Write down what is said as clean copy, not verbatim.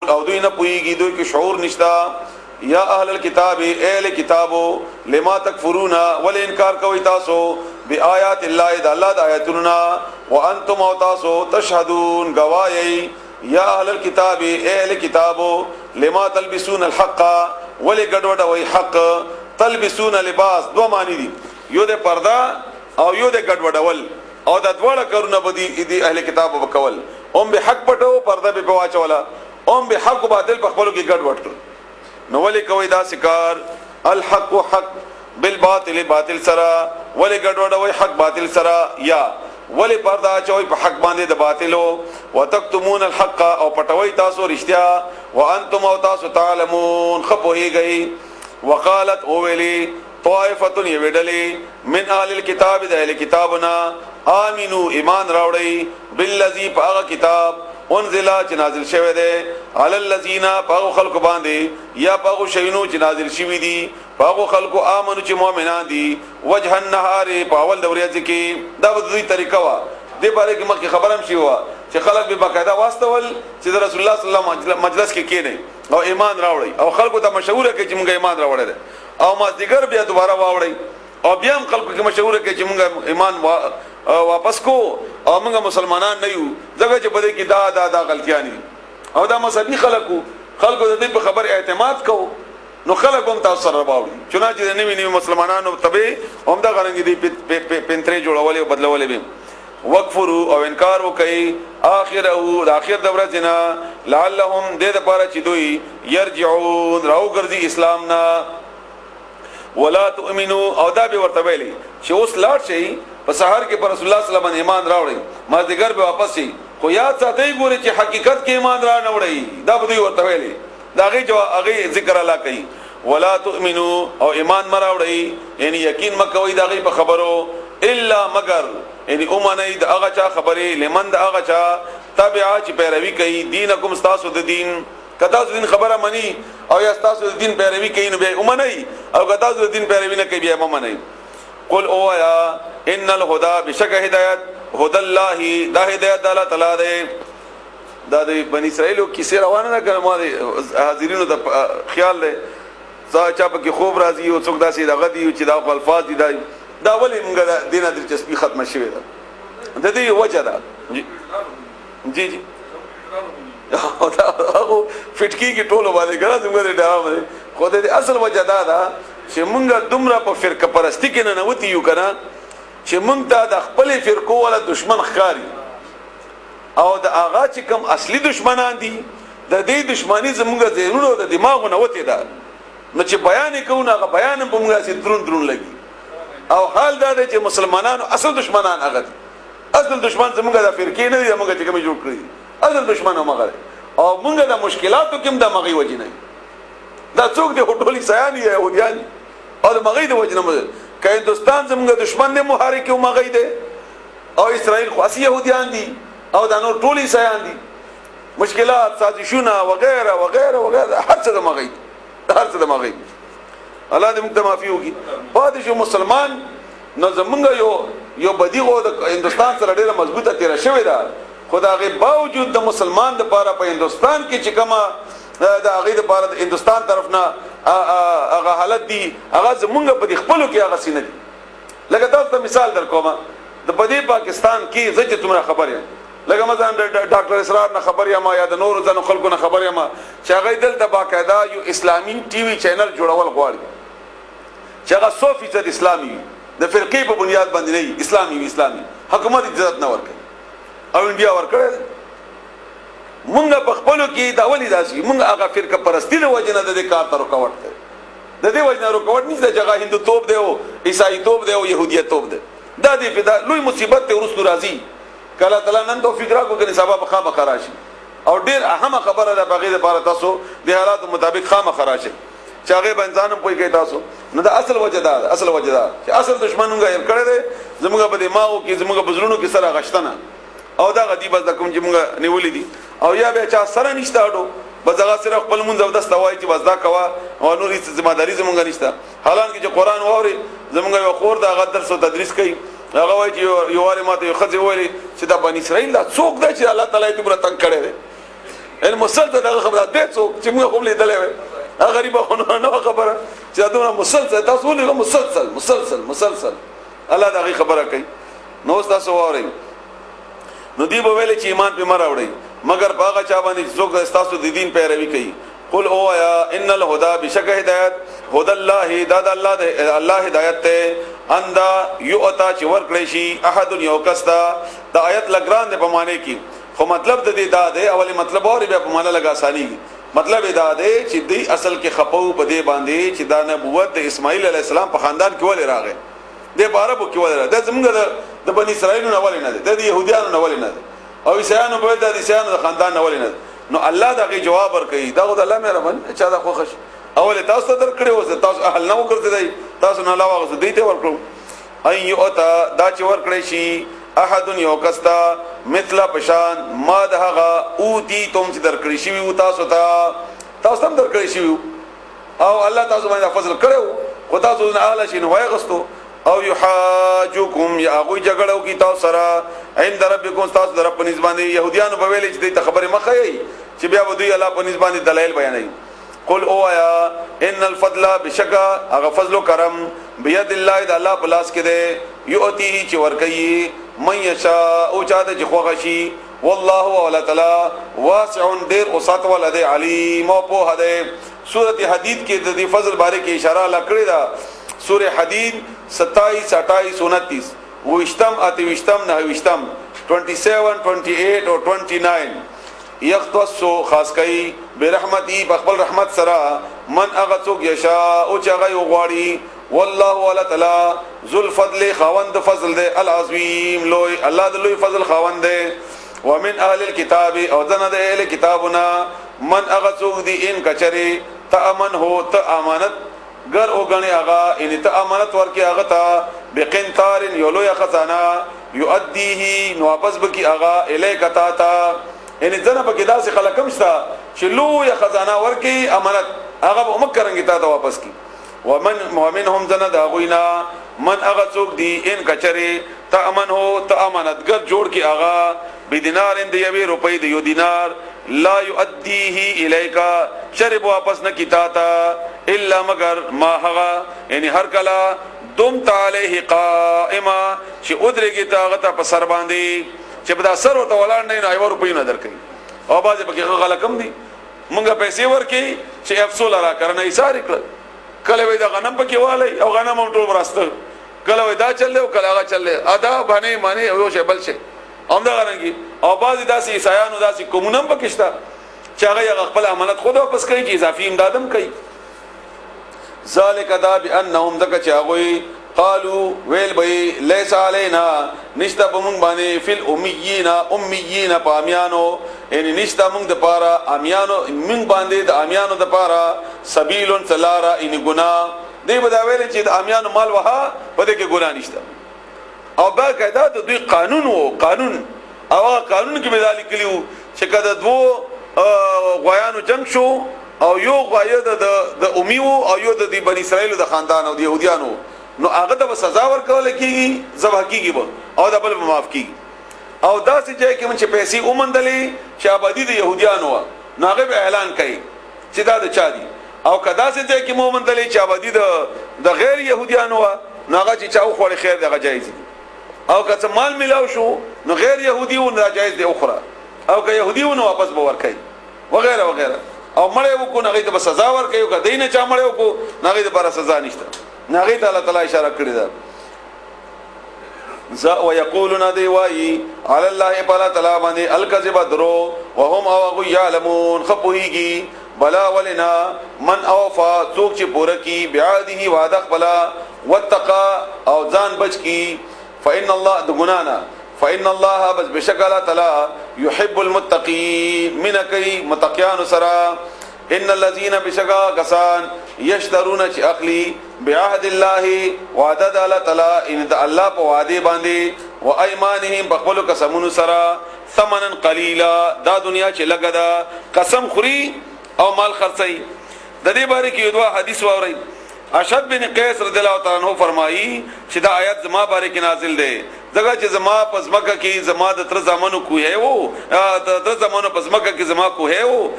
او دوی نه پويږي، دوی کې شعور نشتا. یا اهل الكتاب، اهل کتابو، لما تکفرون، ول انکار کوي تاسو، بیاات الله، د الله د آیاتونو، وانتم، او تاسو، تشهدون، گواهی. یا اهل الكتاب، اهل کتابو، لما تلبسون الحق، ولې ګډوډ وای حق؟ تلبسون لباس دو معنی دي، یو د پرده او یو د ګډوډول، او د دواړه کارونه به دي اهل کتاب وکول. هم به حق پټو، پرده به پواچولا، هم به حق او باطل په خپلو کې ګډوډ کړ. نو ولې کوي دا سکار؟ الحق حق، بالباطل باطل سره، ولې ګډوډوي حق باطل سره؟ یا ولې پرده چوي په حق باندې د باطلو؟ وتکتمون الحق، او پټوي تاسو رښتیا، وانتم، او تاسو، تعلمون، خپوهیږئ. وقالت، اولی، طائفه، یوډلی، من اهل الكتاب، د اهل کتابنا، امنو، ایمان راوړی، بالذي، پاغه کتاب، انزل، چې نازل شوی دی، علی الذین، پاغه خلق باندې، یا پاغه شینو چې نازل شوی دی پاغه خلکو، امنو، چې مؤمنان دي، وجه النهار، په اول د ورځې کې. دا د دوی طریقه وا د باره کې مخکې خبرم شي وا چې خلک به باقاعده واستول چې د رسول الله صلی الله علیه وسلم مجلس کې کینې او ایمان راوړي او خلکو ته مشهور کړي چې موږ ایمان راوړی، او مازدیګر بیا دوباره واوړي او بیا هم خلکو کې مشهور کړي چې موږ ایمان واپس کو او موږ مسلمانان نه یو، ځکه چې په دې کې دا دا دا غلطیاں دي. او دا مذهبي خلکو، خلکو د دې په خبر اعتماد کو، نو خلک هم تاسو سره راوړي. چنانچه نوی نوی مسلمانانو تبه هم دا غرنګ دي پنترې جوړولې او بدلولې به. وکفرو، او انکار وکي، اخره، د اخر د ورځې نه، لعلهم، د دې لپاره چې دوی، يرجعون، راو ګرځي اسلام نه. ولا تؤمنو، او دا به ورته ویلي چې اوس لاړ شي، په سحر کې پر رسول الله صلی الله علیه وسلم ایمان راوړي، مازدیګر به واپس شي، خو یاد ساتي ګوري چې حقیقت کې ایمان را نه وړي. دا به دوی ورته ویلي. دا غي جواب هغه ذکر الله کوي. ولا تؤمنو، او ایمان مراوړي، یعنی یقین مکوئ دا غي په خبرو، الا مگر، یعنی اومنه د هغه چا خبرې، لمن، د هغه چا، تبع، چې پیروي کوي، دینکم، تاسو د دین. کتا دین خبره منی او یا تاسو د دین پیروي کوي، نو بیا اومنه، او کتا د دین پیروي نه کوي، بیا ممنه. قل، اوایا، ان الهدى، بشک هدایت، هدى الله، دا هدایت الله تعالی دی. دا د بنی اسرائیلو کیسه روانه ده کنه؟ ما د حاضرینو د خیال دی، چا پکې خوب راځي او څوک داسې دغه دی چې دا خو الفاظ دي. دا دا ولې موږ د دینه دلچسپي ختمه شوې ده؟ د دې وجه ده. جی جی جی، هغه فټکی کې ټولو باندې ګره زموږ د ډرامه ده، خو د اصل وجه دا ده چې موږ دومره په فرقه پرستی کې نه نوتی یو کنه چې موږ ته د خپل فرقو ولا دشمن ښکاری، او د هغه چې کوم اصلي دشمنان دي، د دې دشمنی زموږ ذهنونو د دماغو نه وته ده. نو چې بیان کوو، هغه بیان هم په موږ سي درون درون لګي. او حال دا دی چې مسلمانانو اصل دشمنان هغه دي. اصل دشمن زموږ د فرقې نه دي، موږ چې کوم جوړ کړی، اصل دشمن هم هغه. او موږ د مشکلاتو کې هم د مغي وجه نه. دا څوک دی؟ هټول عیسایان دي، يهوديان، او د مغي د وجه نه. که هندستان زموږ دشمن دی، محرک او مغي دی، او اسرائیل خو اسی يهوديان دي، او دا نور ټول عیسایان دي. مشکلات، سازشونه، وغیرہ وغیرہ وغیرہ، هر څه د مغي، هر څه د مغي. الله دې موږ ته معافي وکړي. پاتې شو مسلمان، نو زمونږ یو یو بدیغو د هندستان سره ډیره مضبوطه تیر شوې ده، خو دا غي باوجود د مسلمان د پاره په هندستان کې چې کومه د هغه د پاره د هندستان طرف نه هغه حالت دی، هغه زمونږ په خپلو کې هغه سینه دي. لکه تاسو ته مثال در کوم، د پدې پاکستان کې زه چې څومره خبر یم، لکه مثلا ډاکټر اسرار نه خبر یم یا د نورو ځنو خلکو نه خبر یم چې هغه دلته باقاعده یو اسلامي ټي وي چینل جوړول غواړي چې هغه 100% اسلامي وي، د فرقې په بنیاد باندې نه، اسلامي وي. اسلامي حکومت اجازه نه ورکوي او انډیا ورکړي. مونږ په خپلو کې دا ولې داسې؟ مونږ هغه فرقه پرستی له وجې نه د دې کار ته رکاوټ دی. د دې وجې نه رکاوټ نشته چې هغه هندو توب دی او عیسائی توب دی او يهودیت توب دی. دا دې په دا لوی مصیبت ته ورستو راځي. کله تعالی نن توفیق راکو کني، سبا په خامخا راشي. او ډیر اهمه خبره ده، بغیر لپاره تاسو د حالاتو مطابق خامخا راشي چې هغه به انسان هم پوي کوي تاسو. نو دا اصل وجه ده، اصل وجه ده چې اصل دشمن موږ یې کړی دی، زموږ په دماغو کې، زموږ په زړونو کې سره غشتنه او دا غدی بس د کوم چې موږ نیولې دي، او یا به چا سره نشته اډو، بس هغه صرف خپل مونږ او دست وای چې بس دا کوا او نور هیڅ ذمہ داری زمونږ نشته. حالانکه چې قران واوري، زمونږ یو خور دا غ درس او تدریس کوي، هغه وایي چې یو واره ماته یو خځه ویلي چې دا بنی اسرائیل دا څوک دی چې الله تعالی یې دومره تنگ کړی دی؟ ان مسلسل دغه خبره ده څوک چې موږ هم لیدلې وي، هغه غریب خو نه خبره چې دا مسلسل تاسو ولې مسلسل مسلسل مسلسل الله دا غي خبره کوي. نو تاسو واورئ، نو دی به ویل چې ایمان په مر راوړي مگر باغه چا باندې څوک تاسو د دین پیروي کوي. قل او یا ان الهدى بشک هدایت هدى الله، دا د الله د الله هدایت ته اندا یؤتا چې ورکړي شي احد یو کستا. د آیت لګران د پمانه کې خو مطلب د دې دا دی، اولی مطلب اور بیا په معنا لګا آسانی. مطلب دا دی چې دی اصل کې خپو په دې باندې چې دا نبوت د اسماعیل علی السلام په خاندان کې ولې راغی، د عربو کې ولې راغی، د زمونږ د بنی اسرائیل نه ولې نه دی، د يهودیانو نه ولې نه دی، او عیسایانو په د عیسایانو د خاندان نه ولې نه. نو الله دا غي جواب ورکړي، دا خو الله مهربان چا دا خوښ اول تاسو ته درکړي اوس تاسو اهل نه وګرځیدای، تاسو نه علاوه غوښ دی ته ورکړو. ان یؤتا دا چې ورکړي شي احد یو کستا مثل پشان ما دغه اوتی تم چې درکړي شي او تاسو ته، تاسو هم درکړي شي او الله تاسو باندې فضل کړو خو تاسو نه اهل شي نو وای غستو. او یحاجکم یا هغه جګړو کی تاسو سره عند ربکم تاسو در په نسبت باندې. يهوديانو په ویل چې دې خبره مخه یي چې بیا به دوی الله په نسبت باندې دلایل بیانوي. قل او یا ان الفضل بشکا هغه فضل و کرم بيد الله د الله په لاس کې دی، یؤتیه چې ورکي من یشاء او چاته چې خوښ شي. والله ولا تعالی واسع ډیر اوسط ولا دی، علیم او په هده. سورته حدید کې د دې فضل باره کې اشاره لکړې ده. سوره حدید 27 28 29 وشتم اتوشتم نهوشتم 27 28 او 29 یختص خاص کوي برحمتي بخبل رحمت سره من هغه څوک یشا او چې هغه غواړي. والله ولا تعالی ذو الفضل خاوند فضل دی العظیم لوی، الله د لوی فضل خاوند دی. ومن اهل الكتاب او دنه د اهل کتابنا من هغه څوک دی ان کچری تامن هو ته امانت ګر او غني هغه ان ته امانت ورکي هغه ته بقنطار یو لوی خزانه یؤدیه نو واپس بکی هغه الیک تا تا. ان ځنه پکې داسې خلک هم شته چې لوی خزانه ورکي امانت هغه به مکرنګ تا ته واپس کی. ومن ومنهم ځنه دا غوینا من هغه څوک دی ان کچری تامن هو ته امانتګر جوړ کی هغه بدینار د یوې روپۍ د یو دینار لا یؤدیه الیک شرب واپس نه کی تا تا الا مگر ما هغه یعنی هر کلا دم تعالیه قائما چې ادرېږي ته هغه ته په سر باندې چې په دا سر ورته ولاړ نه نه یو روپۍ نه درکې. او بعضې پکې غلط هم دي، مونږه پیسې ورکې چې افسول را کرنه یې ساري کړل، کله وې دا غنم پکې والي او غنم هم ټول ورسته، کله وې دا چلې او کله هغه چلې، ادا باندې معنی یو شی بل شی هم دا رنګي. او بعضې داسې عیسایانو داسې قومونه هم پکې شته چې هغه خپل امانت خود واپس کوي چې اضافي امداد هم کوي. ذالک دا بانهم دک چې هغه قالو ویل به لیس علینا نشتا په مونږ باندې فل امیین امیین پامیانو، یعنی نشتا مونږ د پاره امیانو مونږ باندې د امیانو د پاره سبیل سلارا ان ګنا دی به دا ویل چې د امیانو مال وها په دې کې ګنا نشته. او باقاعده د دوی قانون وو، قانون او هغه قانون کې به دا لیکلی وو چې کله دوو غویانو جنگ شو او یو غوی د د امیو او یو د بنی اسرائیل د خاندان او د يهودیانو، نو هغه ته سزا ورکول کیږي، ذبح کیږي به او د بل معاف کیږي. او داسې ځای کې چې پیسې اومندلې چې آبادی د يهودیانو و، نو هغه به اعلان کوي چې دا د چا دي. او کدا سه ځای کې مومندلې چې آبادی د غیر يهودیانو و، نو هغه چې چا وخوړ خیر دغه جایز دي. او که څه مال ملاو شو نو غیر يهودي و نه جایز دی اخره، او که يهودي و نو واپس به ورکړي وغیرہ وغیرہ. او مړی وکړو نو هغې ته به سزا ورکوي، او که دی نه چا مړی وکړو نو هغې دپاره سزا نشته. نو هغې ته الله تعالی اشاره کړې ده. ز ويقولون دی وای علی الله پالا تعالی باندې الکذب درو وهم او غو یعلمون خپویږي. بلا ولنا من اوفا څوک چې پوره کی بعاده وعده خپلا واتقا او ځان بچ کی فإن الله د ګنا نه فإن الله بس بشک الله تعالی يحب المتقين من کوي متقیان سره. ان الذين بشکا کسان یشترون چې اخلي بعهد الله وعده د الله تعالی ان د الله په وعده باندې و ايمانهم بخپل قسمونو سره ثمنا قليلا دا دنیا چې لګا دا قسم خوري او مال خرڅي. د دې باره کې یو دوه حدیث واورئ. اشد بن قیس رضی الله تعالی عنہ فرمایي چې دا آیت زما باره کې نازل دی. ځکه چې زما په ځمکه کې زما د تره زامنو کوهی وو، د تره زامنو په ځمکه کې زما کوهی وو.